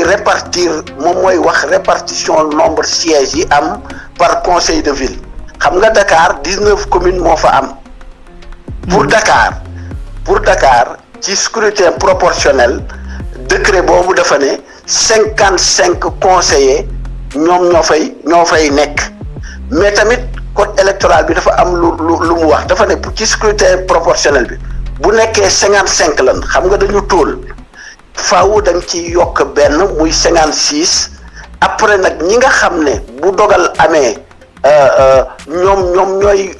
répartir moom mooy wax répartition nombre sièges yi am par conseil de ville xam nga Dakar 19 communes moo fa am. pour Dakar ci scrutin proportionnel décret boobu dafa ne 55 conseillers ñoom ñoo fay nekk mais tamit code électoral bi dafa am lu mu wax dafa ne ci scrutin proportionnel bi bu nekkee 55 lan xam nga dañu tóol faaw da nga ci yokk benn muy 56 après nag ñi nga xam ne bu dogal amee ñoom ñooy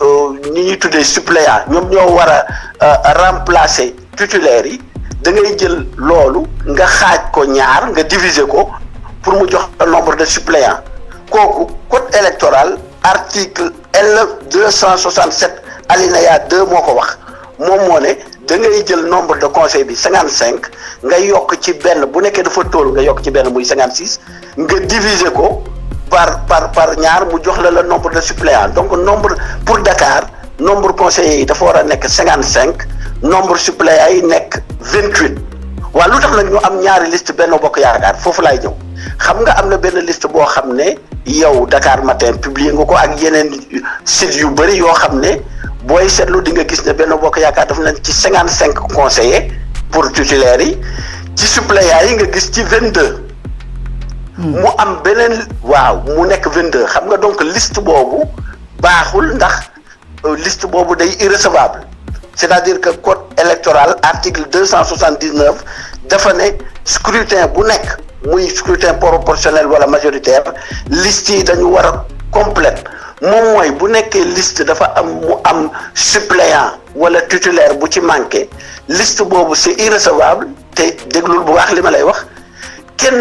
ñi ñuy tuddee suppléant ñoom ñoo war a remplacer titulaires yi da ngay jël loolu nga xaaj ko ñaar nga diviser ko pour mu jox nombre de suppléants kooku code électoral article L 267 alinéa 2 moo ko wax moom moo ne da ngay jël nombre de conseil bi 55 nga yokk ci benn bu nekkee dafa tóol nga yokk ci benn muy 56 nga diviser ko par ñaar mu jox la le nombre de suppléants donc nombre pour Dakar nombre conseillers yi dafa war a nekk 55 nombre suppléants yi nekk 28 waaw lu tax nag ñu am ñaari liste Benno Bokk Yaakaar foofu laay ñëw xam nga am na benn liste boo xam ne yow Dakar Matin publier nga ko ak yeneen sites yu bëri yoo xam ne booy seetlu di nga gis ne Benno Bokk Yaakaar daf nañ ci 55 conseillers pour titulaires yi ci suppléants yi nga gis ci 22. mu am beneen waaw mu nekk 22 xam nga donc liste boobu baaxul ndax liste boobu day irrecevable c'est-à-dire que code électoral article 279 dafa ne scrutin bu nekk muy scrutin proportionnel wala majoritaire liste yi dañu war a complète moom mooy bu nekkee liste dafa mu am suppléant wala titulaire bu ci manqué liste boobu c'est irrecevable te déglul bu baax li ma lay wax kenn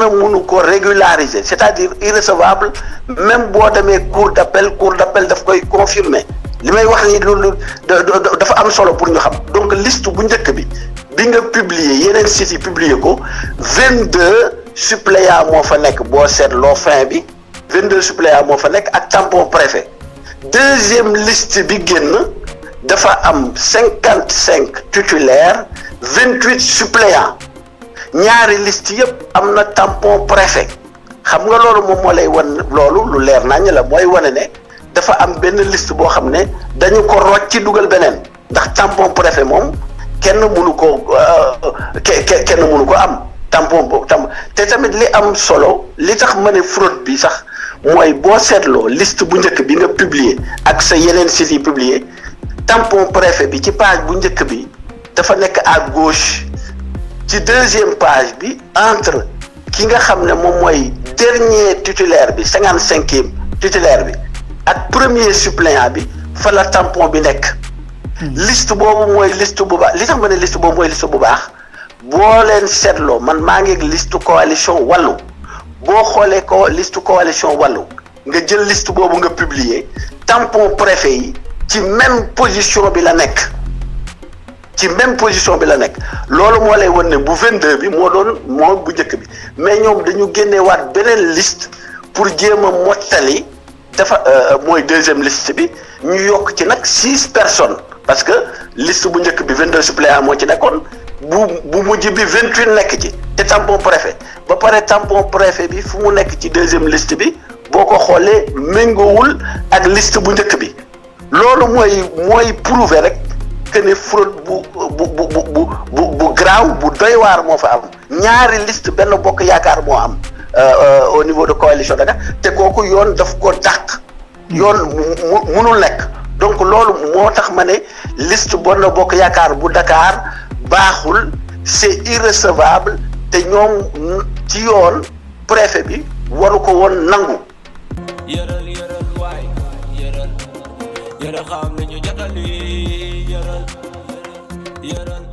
mënu ko régulariser c'est-à-dire irrecevable même boo demee cour d'appel daf koy confirmer li may wax ni loolu dafa am solo pour ñu xam donc liste bu njëkk bi nga publier yeneen sites yi publier ko 22 suppléants moo fa nekk boo seetloo fin bi 22 suppléants moo fa nekk ak tampon préfet deuxième liste bi génn dafa am 55 titulaires 28 suppléants ñaari liste yëpp am na tampon préfet xam nga loolu moom moo lay wan loolu lu leer nañ la mooy wane ne dafa am benn liste boo xam ne dañu ko rocc ci dugal beneen ndax tampon préfet moom kenn mënu ko am tampon te tamit li am solo li tax ma ne fraude bi sax mooy boo seetloo liste bu njëkk bi nga publier ak sa yeneen sites yi publier tampon préfet bi ci page bu njëkk bi dafa nekk à gauche ci deuxième page bi entre ki nga xam ne moom mooy dernier titulaire bi 55e titulaire bi ak premier suppléant bi fa la tampon bi nekk. liste boobu mooy liste bu baax li tax ma ne liste boobu mooy liste bu baax boo leen seetloo man maa ngi liste coalition wàllu boo xoolee ko liste coalition wàllu nga jël liste boobu nga publier tampon préfet yi ci même position bi la nekk. loolu moo lay wan ne bu 22 bi moo bu njëkk bi mais ñoom dañu génneewaat beneen liste pour jéem a mottali dafa mooy deuxième liste bi ñu yokk ci nag 6 personnes parce que liste bu njëkk bi 22 suppléants moo ci nekkoon bu mujj bi 28 nekk ci te tampon préfet ba pare tampon préfet bi fu mu nekk ci deuxième liste bi boo ko xoolee méngoowul ak liste bu njëkk bi loolu mooy prouver rek que ne fraude bu graaw bu doy waar moo fa am ñaari liste Benno Bokk Yaakaar moo am au niveau de coalition Dakar te kooku yoon daf ko dàq yoon munul nekk donc loolu moo tax ma ne liste Benno Bokk Yaakaar bu Dakar baaxul c'est irrecevable te ñoom ci yoon préfet bi waru ko woon nangu. Yëral xam nañu jotali yëral